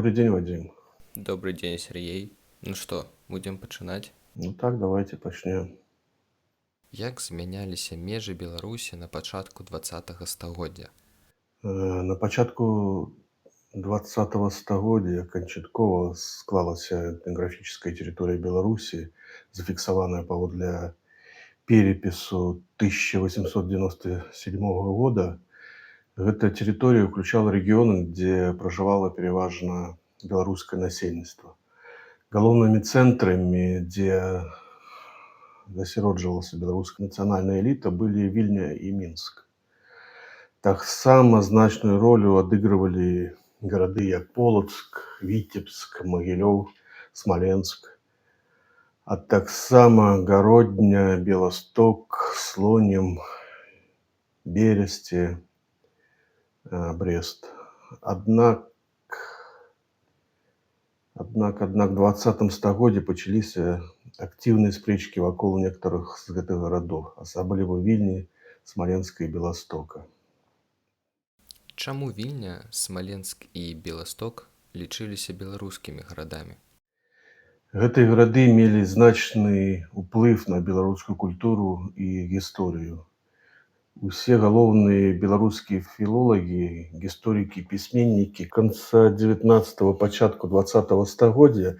Добрый день, Вадим. Добрый день, Сергей. Ну что, будем пачынаць? Ну так, давайте пачнем. Як змяняліся межы Беларусі на пачатку 20 стагоддзя? На пачатку 20 стагоддзя канчаткова склалася этнаграфічная тэрыторыя Беларусі, зафіксаваная паводле перапісу 1897 года. Гэта тэрыторыя ўключала рэгіёны, дзе пражывала пераважна беларускае насельніцтва. Галоўнымі цэнтрамі, дзе засяроджвалася беларуская нацыянальная эліта, былі Вільня і Мінск. Таксама значную ролю адыгрывалі гарады, як Полацк, Віцебск, Магілёў, Смаленск, а таксама Гародня, Беласток, Слонім, Берасце, Брест. Аднак 20 стагоддзі пачаліся актыўныя спрэчкі вакол некаторых з гэтых гарадоў, асабліва Вільні, Смаленска і Беластока. Чаму Вільня, Смаленск і Беласток лічыліся беларускімі гарадамі? Гэтыя гарады мелі значны ўплыў на беларускую культуру і гісторыю. Усе галоўныя беларускія філолагі, гісторыкі, пісьменнікі канца 19, пачатку 20 стагоддзя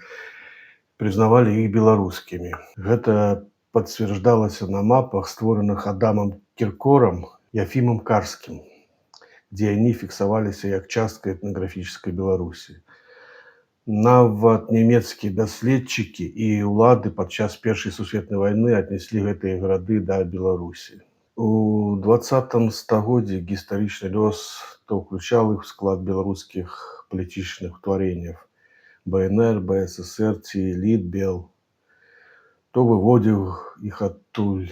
прызнавалі іх беларускімі. Гэта пацвярждалася на мапах, створаных Адамам Кіркорам, Яфімам Карскім, дзе яны фіксаваліся як частка этнаграфічнай Беларусі. Нават нямецкія даследчыкі і ўлады падчас Першай сусветнай вайны аднеслі гэтыя гарады да Беларусі. У 20 стагоддзі гістарычны лёс то ўключаў іх у склад беларускіх палітычных утварэнняў БНР, БССР ці Літбел, то выводзіў іх адтуль.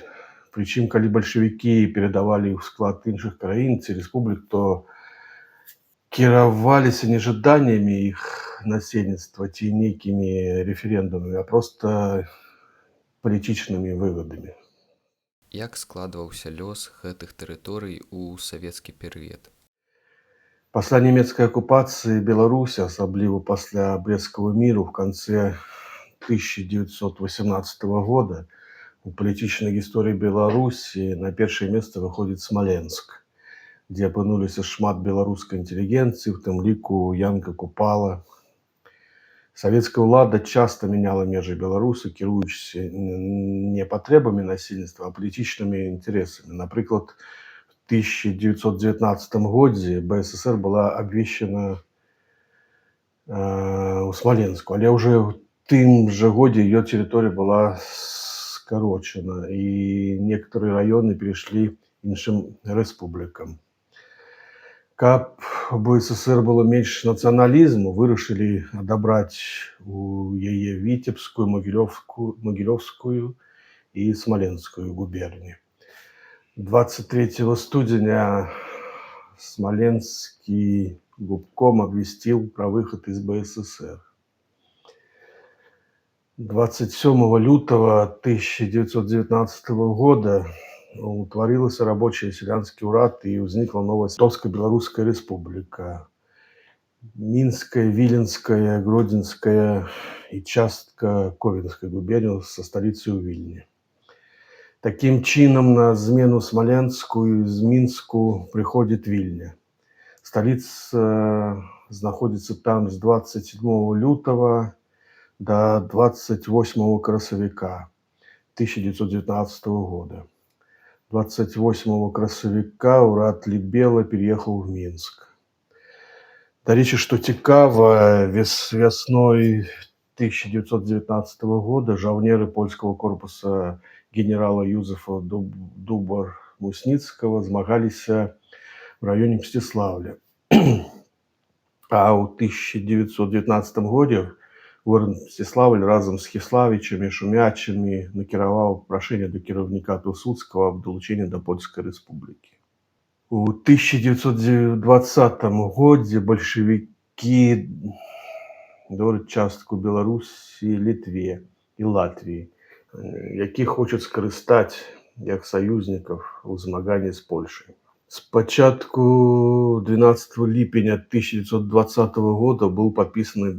Прычым, калі бальшавікі перадавалі іх у склад іншых краін ці рэспублік, то кіраваліся не жаданнямі іх насельніцтва ці нейкімі рэферэндумамі, а проста палітычнымі выгадамі. Як складваўся лёс гэтых тэрыторый у савецкі перыяд? Пасля нямецкай акупацыі Беларусі, асабліва пасля Брэсцкага міру в канцы 1918 года, у палітычнай гісторыі Беларусі на першае месца выходзіць Смаленск, дзе апынуліся шмат беларускай інтэлігенцыі, у тым ліку Янка Купала. Савецкая ўлада часта мяняла межы Беларусі, кіруючыся не патрэбамі насельніцтва, а палітычнымі інтарэсамі. Напрыклад, в 1919 годзе БССР была абвешчана ў Смаленску, але ўжо ў тым жа годзе её тэрыторыя была скарочана і некаторыя раёны перайшлі іншым рэспублікам. Каб у БССР было менш нацыяналізму, вырашылі адабраць у яе Віцебскую, Магілёўскую і Смаленскую губерні. 23 студзеня Смаленскі губком абвясціў пра выхад з БССР. 27 лютага 1919 года утварылася рабочы сялянскі ўрад і ўзнікла новая Літоўска-Беларуская Рэспубліка. Мінская, Віленская, Гродзенская і частка Ковенскай губерняў са сталіцай у Вільні. Такім чынам, на змену Смаленску з Мінску прыходзіць Вільня. Сталіца знаходзіцца там з 27 лютага до 28 красавіка 1919 года. 28 красавіка ўрад Літбела переехал в Мінск. Дарэчы, што цікава, вясной 1919 года жаўнеры польскага корпуса генерала Юзефа Дубар-Мусніцкага змагаліся в раёне Мсціслаўля. А ў 1919 годзе горад Мсціславль разам з Хіславічамі, Шумячамі накіраваў прашэнне да кіраўніка Пілсудскага аб далучэнні да Польскай рэспублікі. У 1920 годзе бальшавікі дораць частку Беларусі Літве і Латвіі, якіх хочуць скарыстаць як саюзнікаў у змаганні з Польшай. Спачатку 12 ліпеня 1920 года быў падпісаны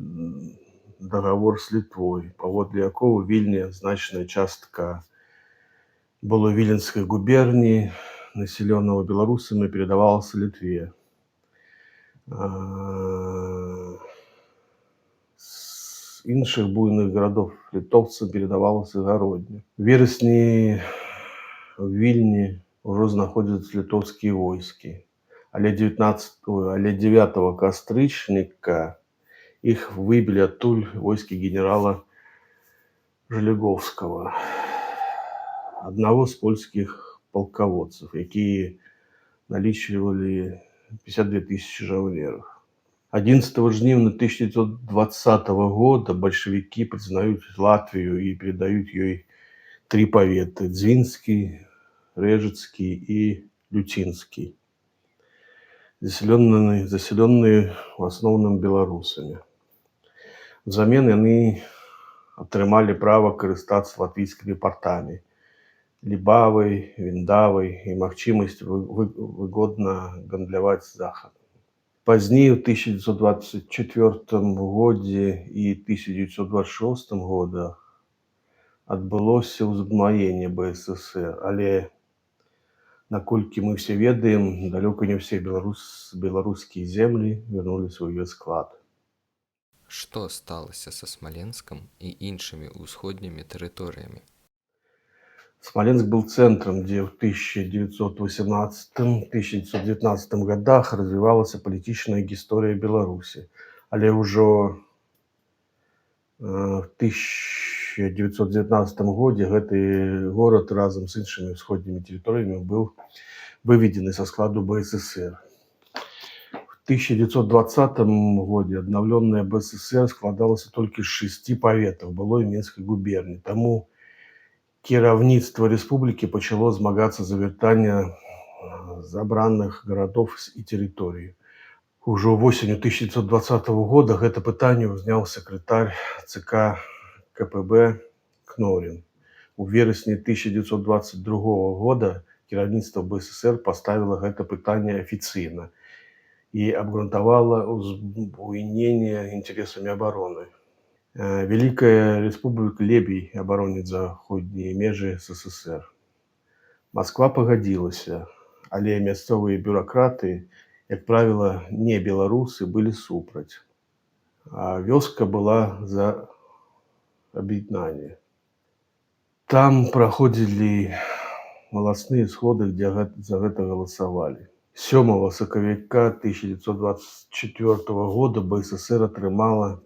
дагавор з Літвой, паводле якога Вільня, значная частка былой Віленскай губерніі, населенного беларусамі, перадавалася Літве. З іншых буйных гарадоў літоўцам перадавалася Гародня. У верасні ў Вільні ўжо знаходзяцца літоўскія войскі, але 19, ой, але 9 кастрычніка іх выбілі адтуль войскі генерала Желіговскага, аднаго з польскіх палкаводцаў, якія налічвалі 52 тысячи жаўнераў. 11 жніўня 1920 года бальшавікі прызнаюць Латвію і перадаюць ёй тры паветы: Дзвінскі, Рэжыцкі і Люцінскі, заселенные ў асноўным беларусамі. Взамен яны атрымалі права карыстацца латвійскімі партамі Лібавай, Віндавай і магчымасць выгодна гандляваць з Захадам. Пазней, у 1924 годзе і 1926 годах, адбылося ўзбуянне БССР, але, наколькі мы ўсе ведаем, далёка не ўсе беларускія землі вярнуліся ў яе склад. Што сталася са Смаленскам і іншымі ўсходнімі тэрыторыямі? Смоленск был центром, где в 1918-1919 годах развивалась политическая история Беларуси. Але ўжо в 1919 годзе гэты горад разам з іншымі ўсходнімі тэрыторыямі быў выведзены са складу БССР. В 1920 годзе аднаўленая БССР складалася толькі з шасці паветаў былой Менскай губерні. Таму кіраўніцтва рэспублікі пачало змагацца за вяртанне забраных гарадоў і тэрыторый. Ужо восенню 1920 года гэта пытанне ўзняў сакратар ЦК КПБ Кнорын. У верасні 1922 года кіраўніцтва БССР паставіла гэта пытанне афіцыйна і абгрунтавала ўзбуянне інтарэсамі абароны. Вялікая рэспубліка лепей абароніць заходнія межы СССР. Масква пагадзілася, але мясцовыя бюракраты, як правіла, не беларусы, былі супраць. А вёска была за аб'яднанне. Там праходзілі валасныя сходы, дзе за гэта галасавалі. 7 сакавіка 1924 года БССР атрымала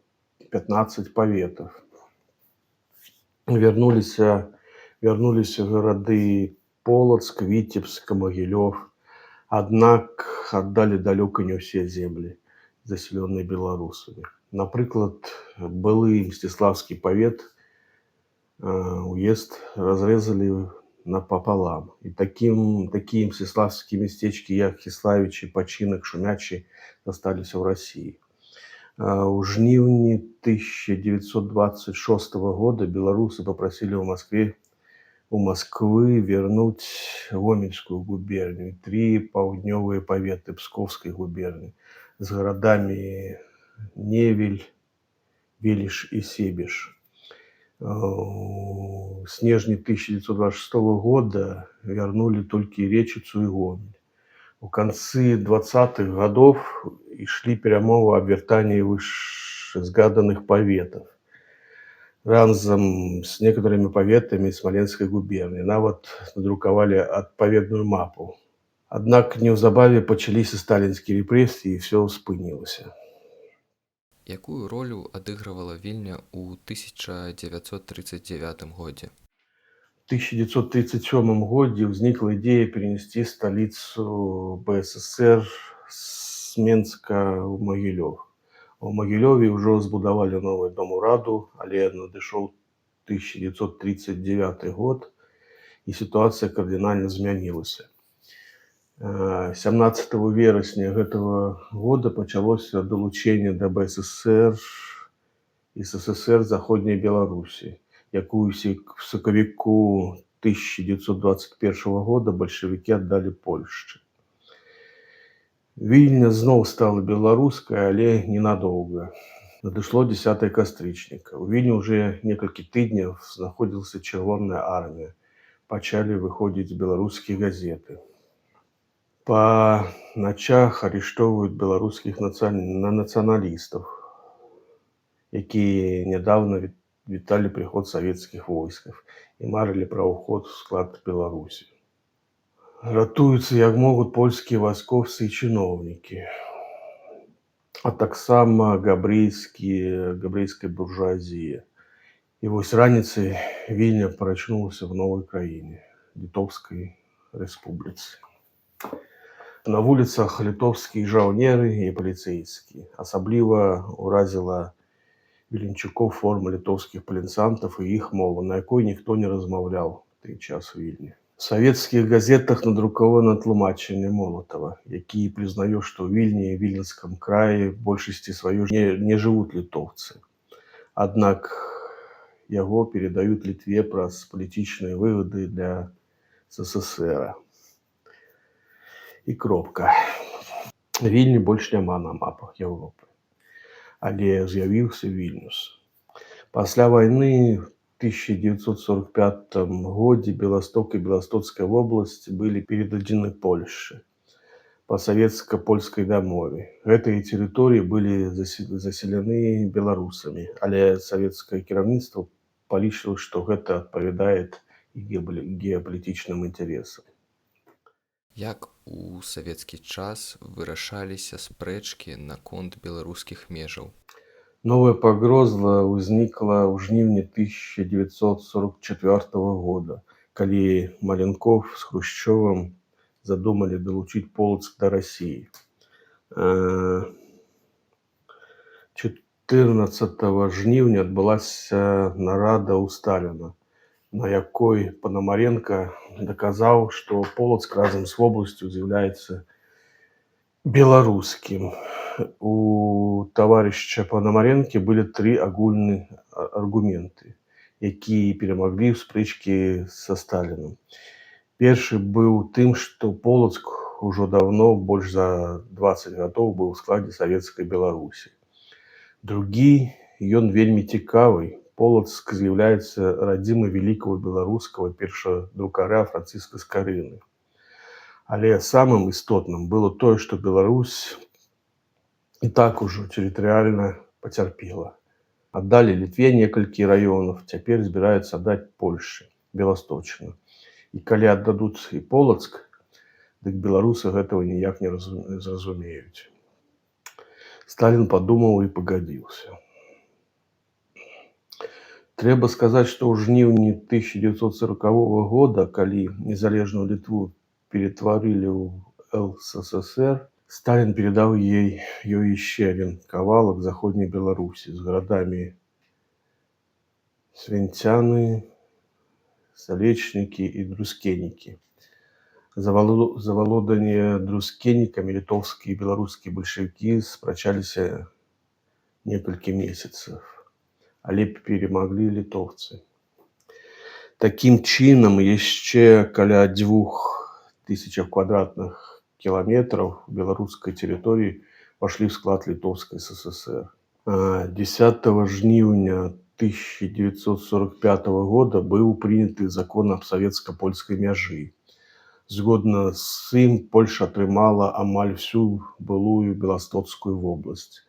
15 паветаў. Вярнуліся гарады Полацк, Віцебск, Магілёў. Аднак аддалі далёка не ўсе землі, заселеныя беларусамі. Напрыклад, былы Мсціслаўскі павет, уезд разрэзалі напапалам. І такія мсціслаўскія мястэчкі, як Хіславічы, Пачынак, Шумячы, засталіся ў Расіі. У жніўні 1926 года беларусы папрасілі ў Масквы вярнуць Гомельскую губерню і тры паўднёвыя паветы Пскоўскай губерні з гарадамі Невель, Веліж і Себеж. У снежні 1926 года вярнулі толькі Рэчыцу і Гомель. У канцы 20-х гадоў ішлі перамовы аб вяртанні вышэйзгаданых паветаў разам з некаторымі паветамі Смаленскай губерні. Нават надрукавалі адпаведную мапу. Аднак неўзабаве пачаліся сталінскія рэпрэсіі, і ўсё спынілася. Якую ролю адыгрывала Вільня ў 1939 годзе? В 1937 годзе ўзнікла ідэя перанесці сталіцу БССР з Менска ў Магілёў. У Магілёве ўжо збудавалі новы дом ураду, але надышоў 1939 год, і сітуацыя кардынальна змянілася. 17 верасня гэтага года пачалося далучэнне да БССР і СССР Заходняй Беларусі, якую в сакавіку 1921 года бальшавікі аддалі Польшчы. Вільня зноў стала беларускай, але ненадоўга. Надышло 10 кастрычніка. У Вільні уже некалькі тыдняў знаходзілася Чырвоная армія. Пачалі выходзіць беларускія газеты. Па начах арыштоўваюць беларускіх нацыяналістаў, якія нядаўна віталі прыход савецкіх войскаў і марылі пра ўход у склад Беларусі. Ратуюцца як могуць польскія вайскоўцы і чыноўнікі, а таксама габрэйская буржуазія. І вось раніцай Вільня прачнулася в новай краіне, Літоўскай Рэспубліцы. На вуліцах літоўскія жаўнеры і паліцэйскія. Асабліва ўразіла віленчукоў форма літоўскіх паліцантаў і іх мова, на якой ніхто не размаўляў той час у Вільні. У савецкіх газетах надрукавана тлумачэнне Молатава, які прызнае, што ў Вільні і Віленскім краі большасці сваёй не жывуць літоўцы. Аднак яго перадаюць Літве праз палітычныя выгады для СССР. І кропка. Вільні больш няма на мапах Еўропы. Але з'явіўся Вільнюс. Пасля вайны в 1945 годзе Беласток і Беластоцкая вобласць былі перададзены Польшчы па савецка-польскай дамове. Гэтыя тэрыторыі былі заселены беларусамі, але савецкае кіраўніцтва палічыла, што гэта адпавядае геапалітычным інтарэсам. Як у савецкі час вырашаліся спрэчкі наконт беларускіх межаў? Новая пагроза ўзнікла ў жніўні 1944 года, калі Маленков з Хрушчовым задумалі далучыць Полацк да Расіі. 14 жніўня адбылася нарада ў Сталіна, на якой Панамаренко даказаў, што Полацк разам з вобласцю з'яўляецца беларускім. У таварышча Панамарэнкі былі тры агульныя аргументы, якія перамаглі ў спрэчкі са Сталіным. Першы быў тым, што Полацк ужо даўно, больш за 20 гадоў, быў у складзе савецкай Беларусі. Другі, ён вельмі цікавы, Полацк з'яўляецца радзімай вялікага беларускага першадрукара Францыска Скарыны. Але самым істотным было тое, што Беларусь і так ужо тэрытарыяльна пацярпела. Аддалі Літве некалькі раёнаў, цяпер збіраюцца аддаць Польшчы Беласточчыну. І калі аддадуць і Полацк, дык беларусы гэтага ніяк не зразумеюць. Сталін падумаў і пагадзіўся. Трэба сказаць, што ў жніўні 1940 года, калі незалежную Літву ператварылі ў ЛССР, Сталін перадаў ёй яшчэ адзін кавалак заходняй Беларусі з гарадамі Свянцяны, Салечнікі і Друскенікі. За валоданне Друскенікамі літоўскія і беларускія бальшавікі спрачаліся некалькі месяцаў, але перамаглі літоўцы. Такім чынам, яшчэ каля 2000 квадратных кіламетраў беларускай тэрыторыі пашлі ў склад Літоўскай СССР. 10 жніўня 1945 года быў прыняты закон аб савецка-польскай мяжы. Згодна з ім Польшча атрымала амаль всю былую Беластоцкую вобласць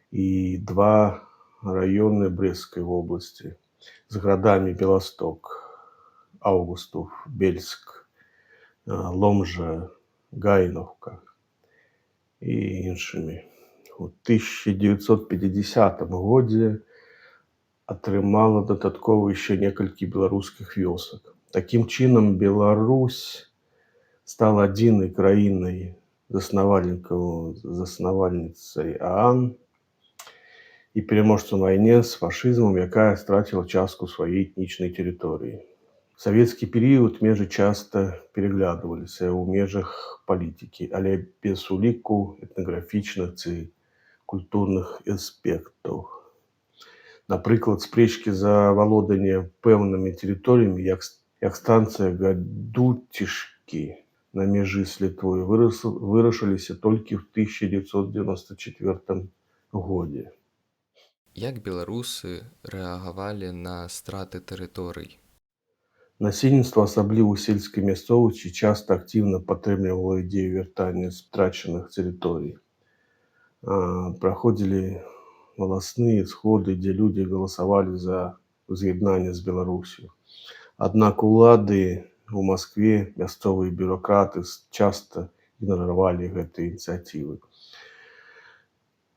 і два раёны Брэсцкай вобласці з гарадамі Беласток, Аўгустаў, Бельск, Ломжа, Гайнаўка і іншымі. У 1950 годзе атрымала дадаткова яшчэ некалькі беларускіх вёсак. Такім чынам, Беларусь стала адзінай краінай заснавальніцай ААН і пераможцам вайне з фашызмам, якая страціла частку сваёй этнічнай тэрыторыі. Савецкі перыяд межы часта пераглядваліся ў межах палітыкі, але без уліку этнаграфічных ці культурных аспектаў. Напрыклад, спрэчкі за валоданне пэўнымі тэрыторыямі, як станцыя Гадуцішкі, на мяжы з Літвой вырашыліся толькі ў 1994 годзе. Як беларусы рэагавалі на страты тэрыторый? Насельніцтва, асабліва ў сельскай мясцовасці, часта актыўна падтрымлівала ідэю вяртання страчаных тэрыторый. Праходзілі валасныя сходы, дзе людзі галасавалі за ўз'яднанне з Беларуссю. Аднак улады ў Маскве, мясцовыя бюракраты часта ігнаравалі гэтыя ініцыятывы.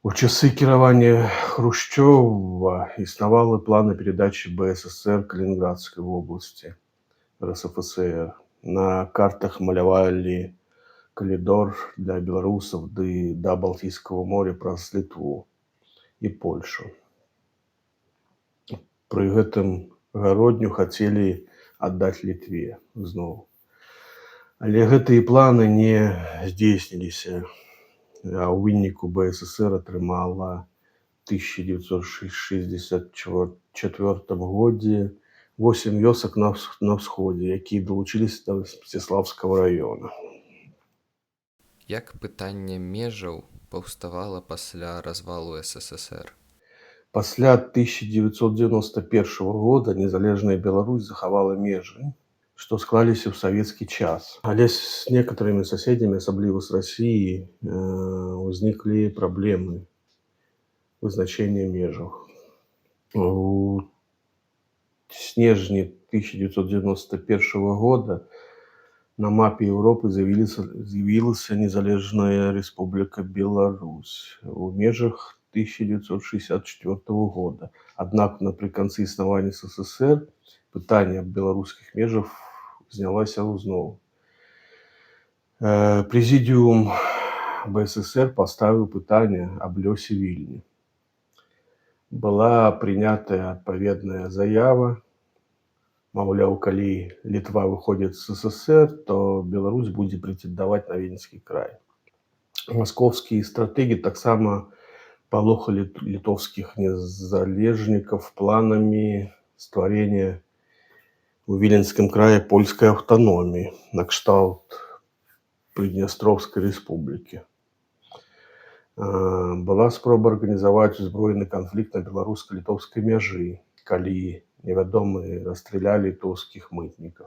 У часы кіравання Хрушчова існавалі планы перадачы БССР Калінінградскай вобласці РСФСР. На картах малявалі калідор для беларусаў ды да Балтыйскага моря праз Літву і Польшу. Пры гэтым Гародню хацелі аддаць Літве зноў. Але гэтыя планы не здзейсніліся, а ў выніку БССР атрымала 1964 годзе 8 вёсак на ўсходзе, якія далучыліся да Мсціслаўскага раёна. Як пытанне межаў паўставала пасля развалу СССР? Пасля 1991 года незалежная Беларусь захавала межы, што склаліся ў савецкі час. Але з некаторымі суседзямі, асабліва з Расіяй, узніклі праблемы вызначэння межаў. У снежні 1991 года на мапе Еўропы з'явілася незалежная Рэспубліка Беларусь у межах 1964 года. Аднак напрыканцы існавання СССР пытанне аб беларускіх межах узнялася зноў. Прэзідыум БССР паставіў пытанне аб лёсе Вільні. Была прынятая адпаведная заява, маўляў, калі Літва выходзіць з СССР, то Беларусь будзе прэтэндаваць на Віленскі край. Маскоўскія стратэгі таксама палохалі літоўскіх незалежнікаў планамі стварэння ў Віленскім краі польскай аўтаноміі накшталт Прыднястроўскай рэспублікі. Была спроба арганізаваць узброены канфлікт на беларуска-літоўскай мяжы, калі невядомыя расстралялі літоўскіх мытнікаў.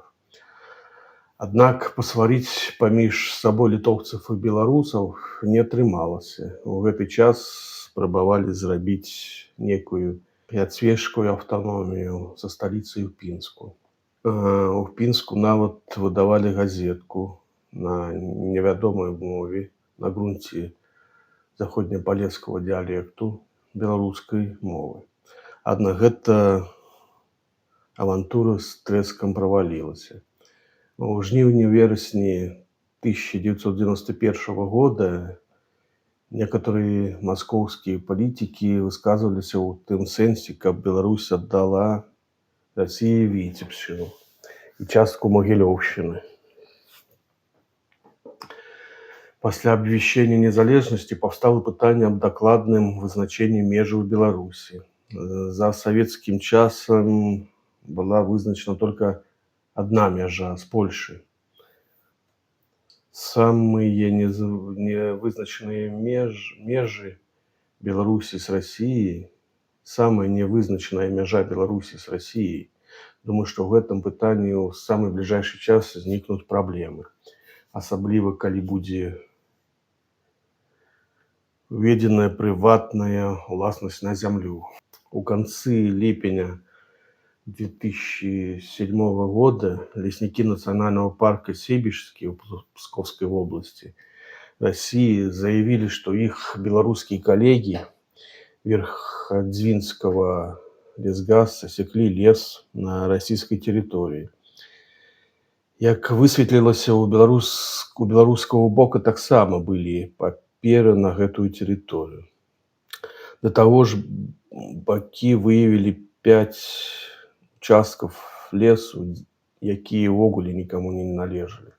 Аднак пасварыць паміж сабой літоўцаў і беларусаў не атрымалася. У гэты час спрабавалі зрабіць некую пяцвежскую аўтаномію са сталіцай у Пінску. У Пінску нават выдавалі газетку на невядомай мове на грунце заходнепалескага дыялекту беларускай мовы. Аднак гэта авантура з трэскам правалілася. У жніўні-верасні 1991 года некаторыя маскоўскія палітыкі высказваліся ў тым сэнсе, каб Беларусь аддала Расіі Віцебшчыну і частку Магілёўшчыны. Пасля абвяшчэння незалежнасці паўстала пытанне аб дакладным вызначэнні межаў Беларусі. За савецкім часам была вызначана только адна мяжа з Польшай. Самыя невызначаныя межы Беларусі з Расіяй, самая невызначаная мяжа Беларусі з Расіяй. Думаю, што ў гэтым пытанні ў самы бліжэйшы час узнікнуць праблемы. Асабліва, калі будзе уведзеная прыватная ўласнасць на зямлю. У канцы ліпеня 2007 года леснікі нацыянальнага парка Себежскі ў Пскоўскай вобласці Расіі заявілі, што іх беларускія калегі Верхадзвінскага лесгаса секлі лес на расійскай тэрыторыі. Як высветлілася, у беларускага бока таксама былі паперы на гэтую тэрыторыю. Да таго ж бакі выявілі 5 участкаў лесу, якія ўвогуле нікаму не належалі.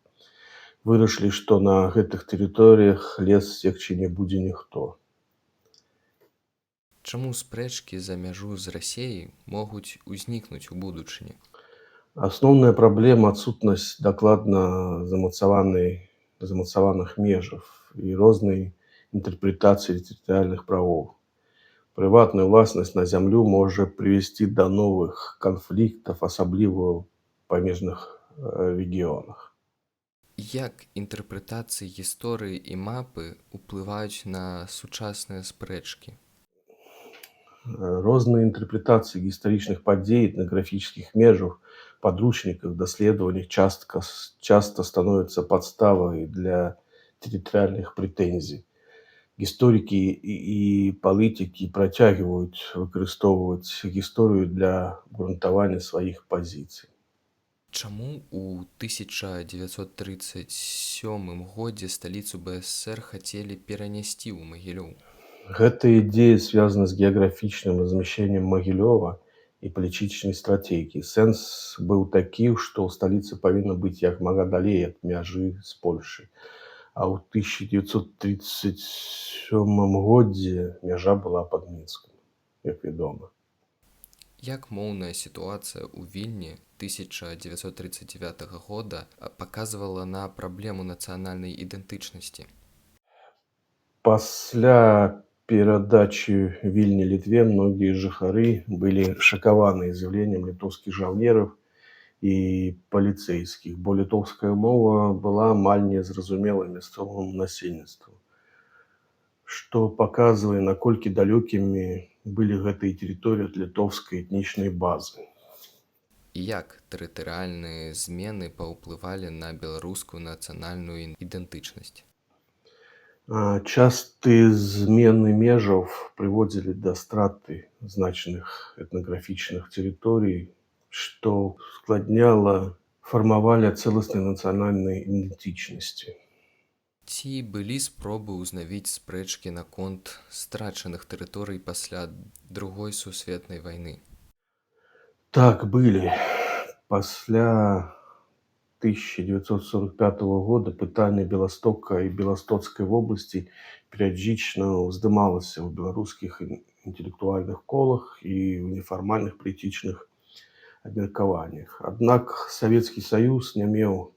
Вырашылі, што на гэтых тэрыторыях лес секчы не будзе ніхто. Чаму спрэчкі за мяжу з Расеяй могуць узнікнуць у будучыні? Асноўная праблема — адсутнасць дакладна замацаваных межаў і рознай інтэрпрэтацыі тэрытарыяльных правоў. Прыватная ўласнасць на зямлю можа прывесці да новых канфліктаў, асабліва ў памежных рэгіёнах. Як інтэрпрэтацыі гісторыі і мапы ўплываюць на сучасныя спрэчкі? Розныя інтэрпрэтацыі гістарычных падзей, этнаграфічных межаў, падручніках, даследаваннях часта становяцца падставай для тэрытарыяльных прэтэнзій. Гісторыкі і палітыкі працягваюць выкарыстоўваць гісторыю для абгрунтавання сваіх пазіцый. Чаму ў 1937 годзе сталіцу БССР хацелі перанесці ў Магілёў? Гэта ідэя звязана з геаграфічным размяшчэннем Магілёва і палітычнай стратэгіяй. Сэнс быў такі, што сталіца павінна быць як мага далей ад мяжы з Польшчай. А ў 1937 годзе мяжа была пад Мінскам, як вядома. Як моўная сітуацыя ў Вільні 1939 года паказвала на праблему нацыянальнай ідэнтычнасці? Пасля перадачы Вільні Літве многія жыхары былі шакаваны з'яўленнем літоўскіх жаўнераў і паліцэйскіх, бо літоўская мова была амаль незразумелая мясцоваму насельніцтву, што паказвае, наколькі далёкімі былі гэтыя тэрыторыі ад літоўскай этнічнай базы. І як тэрытарыяльныя змены паўплывалі на беларускую нацыянальную ідэнтычнасць? Частыя змены межаў прыводзілі да страты значных этнаграфічных тэрыторый, што ускладняла фармаванне цэласнай нацыянальнай ідэнтычнасці. Ці былі спробы ўзнавіць спрэчкі наконт страчаных тэрыторый пасля Другой сусветнай вайны? Так, былі. Пасля 1945 года пытанне Беластока і Беластоцкай вобласці перыядычна ўздымалася ў беларускіх інтэлектуальных колах і ў нефармальных палітычных абмеркаваннях. Аднак Савецкі Саюз не меў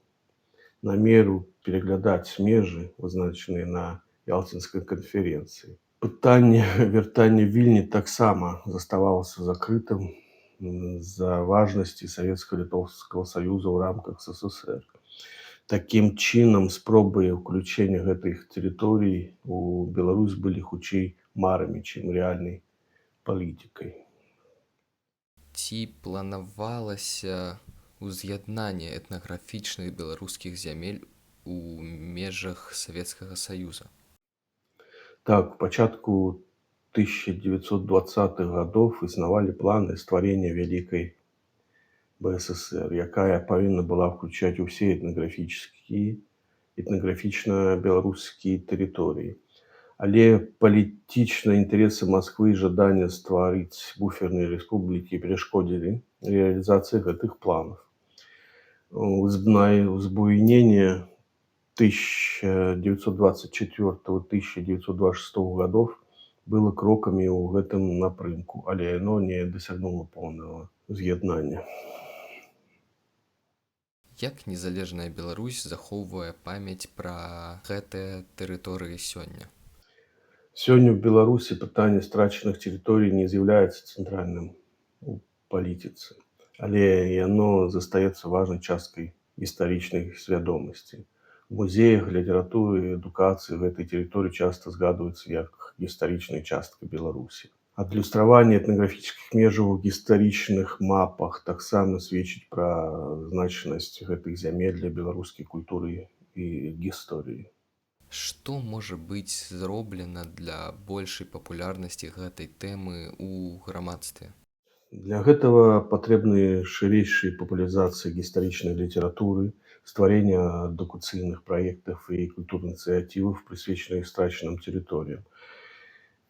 намеру пераглядаць межы, вызначаныя на Ялцінскай канферэнцыі. Пытанне вяртання Вільні таксама заставалася закрытым з-за важнасці Савецка-Літоўскага саюза ў рамках СССР. Такім чынам, спробы ўключэння гэтых тэрыторый у Беларусь былі хутчэй марамі, чым рэальнай палітыкай. Ці планавалася ўз'яднанне этнаграфічных беларускіх зямель у межах Савецкага Саюза? Так, у пачатку 1920-х гадоў існавалі планы стварэння вялікай БССР, якая павінна была ўключаць усе этнаграфічна беларускія тэрыторыі. Але палітычныя інтарэсы Масквы і жаданне стварыць буферныя рэспублікі перашкодзілі рэалізацыі гэтых планаў. Узбуйненне 1924-1926 гадоў было крокамі ў гэтым напрамку, але яно не дасягнула поўнага з'яднання. Як незалежная Беларусь захоўвае памяць пра гэтыя тэрыторыі сёння? Сёння ў Беларусі пытанне страчаных тэрыторый не з'яўляецца цэнтральным у палітыцы, але яно застаецца важнай часткай гістарычнай свядомасці. У музеях, літаратуры, адукацыі гэтай тэрыторыі часта згадваюцца як гістарычная частка Беларусі. Адлюстраванне этнаграфічных межаў у гістарычных мапах таксама сведчыць пра значнасць гэтых зямель для беларускай культуры і гісторыі. Што можа быць зроблена для большай папулярнасці гэтай тэмы ў грамадстве? Для гэтага патрэбны шырэйшая папулярызацыя гістарычнай літаратуры, стварэнне адукацыйных праектаў і культурных ініцыятываў, прысвечаных страчаным тэрыторыям.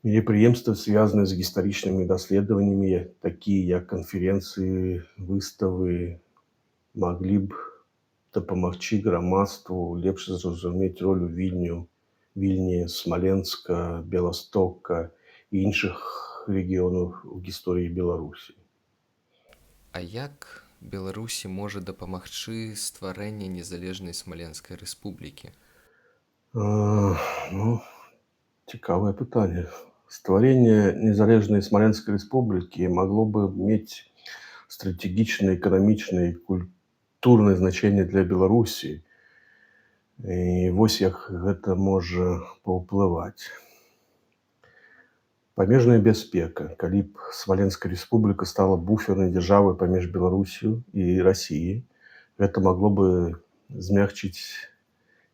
Мерапрыемствы, звязаныя з гістарычнымі даследаваннямі, такія як канферэнцыі, выставы, маглі б дапамагчы грамадству лепш зразумець ролю Вільні, Смаленска, Беластока і іншых рэгіёнаў у гісторыі Беларусі. А як Беларусі можа дапамагчы стварэнне незалежнай Смаленскай рэспублікі? Ну, цікавае пытанне. Стварэнне незалежнай Смаленскай рэспублікі магло бы мець стратэгічнае, эканамічнае і культурнае значэнне для Беларусі. І вось як гэта можа паўплываць. Памежная бяспека. Калі б Смаленская рэспубліка стала буфернай дзяржавай паміж Беларуссю і Расіяй, гэта магло бы змякчыць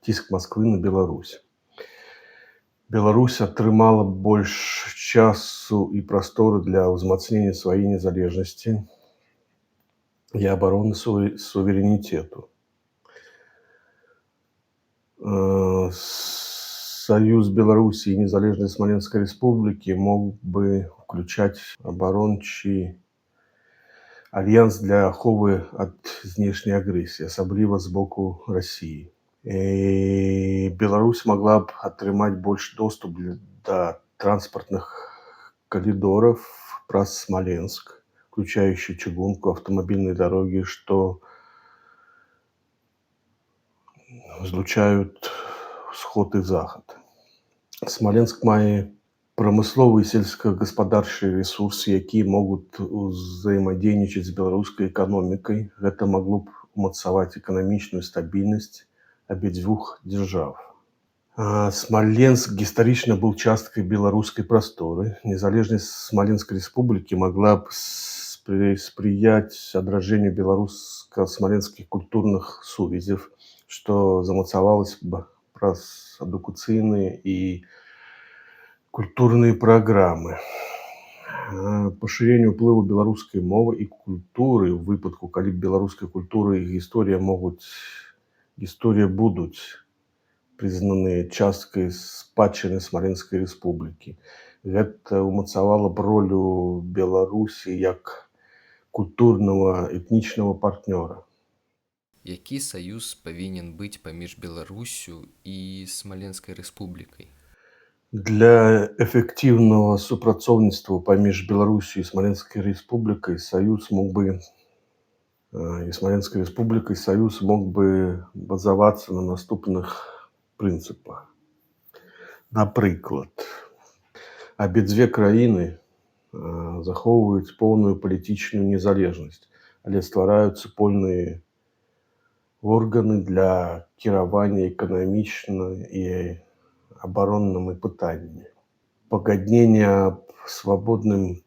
ціск Масквы на Беларусь. Беларусь атрымала больш часу і прасторы для ўзмацнення сваёй незалежнасці і абароны суверэнітэту. Саюз Беларусі і незалежнай Смаленскай рэспублікі мог бы ўключаць абарончы альянс для аховы ад знешняй агрэсіі, асабліва з боку Расіі. І Беларусь магла б атрымаць больш доступ да транспартных калідораў праз Смаленск, включающий чыгунку, аўтамабільныя дарогі, што злучаюць усход і захад. Смаленск мае прамысловыя і сельскагаспадарчыя рэсурсы, якія могуць узаемадзейнічаць з беларускай эканомікай. Гэта магло б умацаваць эканамічную стабільнасць абедзвюх дзяржаў. Смаленск гістарычна быў часткай беларускай прасторы. Незалежнасць Смаленскай рэспублікі магла б спрыяць адраджэнню беларуска-смаленскіх культурных сувязяў, што замацавалася б праз адукацыйныя і культурныя праграмы. Пашырэнне ўплыву беларускай мовы і культуры ў выпадку, калі б беларуская культура і гісторыя будуць прызнаныя часткай спадчыны Смаленскай рэспублікі. Гэта ўмацавала б ролю Беларусі як культурнага этнічнага партнёра. Які саюз павінен быць паміж Беларуссю і Смаленскай рэспублікай? Для эфектыўнага супрацоўніцтва паміж Беларуссю і Смаленскай рэспублікай саюз мог бы і Смаленскай рэспублікай саюз мог бы базавацца на наступных прынцыпах. Напрыклад, абедзве краіны захоўваюць поўную палітычную незалежнасць, але ствараюць супольныя органы для кіравання эканамічна і абароннымі пытаннямі. Пагадненне аб свабодным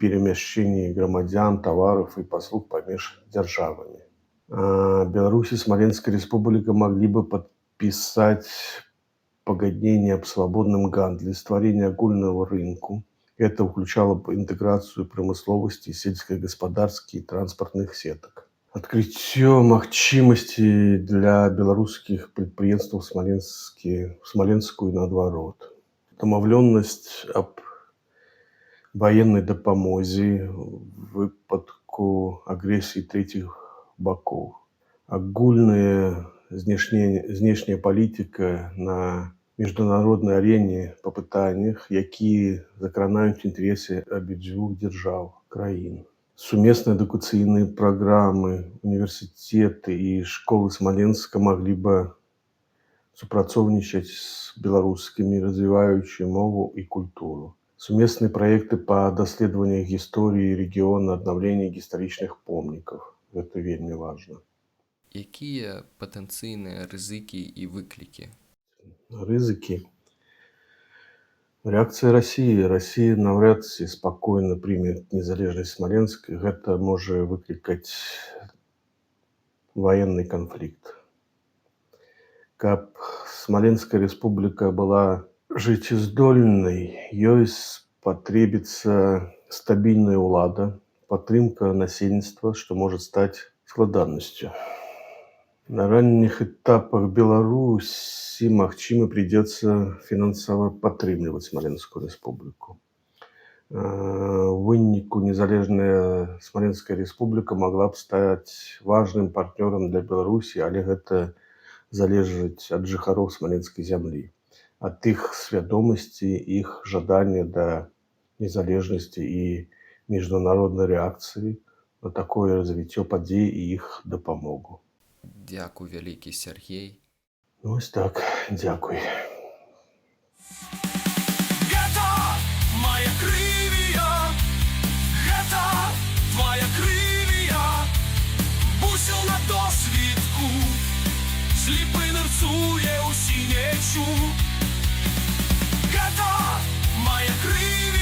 перамяшчэнні грамадзян, тавараў і паслуг паміж дзяржавамі. Беларусь і Смаленская рэспубліка маглі бы падпісаць пагадненне аб свабодным гандлі, стварэнне агульнага рынку. Гэта ўключала б інтэграцыю прамысловасці, сельскагаспадарскіх і транспартных сетак. Адкрыццё магчымасці для беларускіх прадпрыемстваў Смаленску і наадварот. Дамаўленасць аб ваеннай дапамозе ў выпадку агрэсіі трэціх бакоў. Агульная знешняя палітыка на міжнароднай арэне па пытаннях, якія закранаюць інтарэсы абедзвюх дзяржаў, краін. Сумесныя адукацыйныя праграмы, універсітэты і школы Смаленска маглі бы супрацоўнічаць з беларускімі, развіваючы мову і культуру. Сумесныя праекты па даследаваннях гісторыі рэгіёна, аднаўленні гістарычных помнікаў. Гэта вельмі важна. Якія патэнцыйныя рызыкі і выклікі? Рызыкі. Рэакцыя Расіі. Расія наўрад ці спакойна прыме незалежнасць Смаленска. Гэта можа выклікаць ваенны канфлікт. Каб Смаленская рэспубліка была жыццездольнай, ёй спатрэбіцца стабільная ўлада, падтрымка насельніцтва, што можа стаць складанасцю. На ранніх этапах Беларусі, магчыма, прыйдзецца фінансава падтрымліваць Смаленскую рэспубліку. У выніку незалежная Смаленская рэспубліка магла б стаць важным партнёрам для Беларусі, але гэта залежыць ад жыхароў смаленскай зямлі, ад іх свядомасці, іх жадання да незалежнасці і міжнароднай рэакцыі на такое развіццё падзей і іх дапамогу. Дзякуй вялікі, Сяргей. Ну, ось так, дзякуй. Гэта мая Крывія, гэта твая Крывія, бусел на досвітку, сліпы нырцуе ў сінечу. Гэта мая Крывія.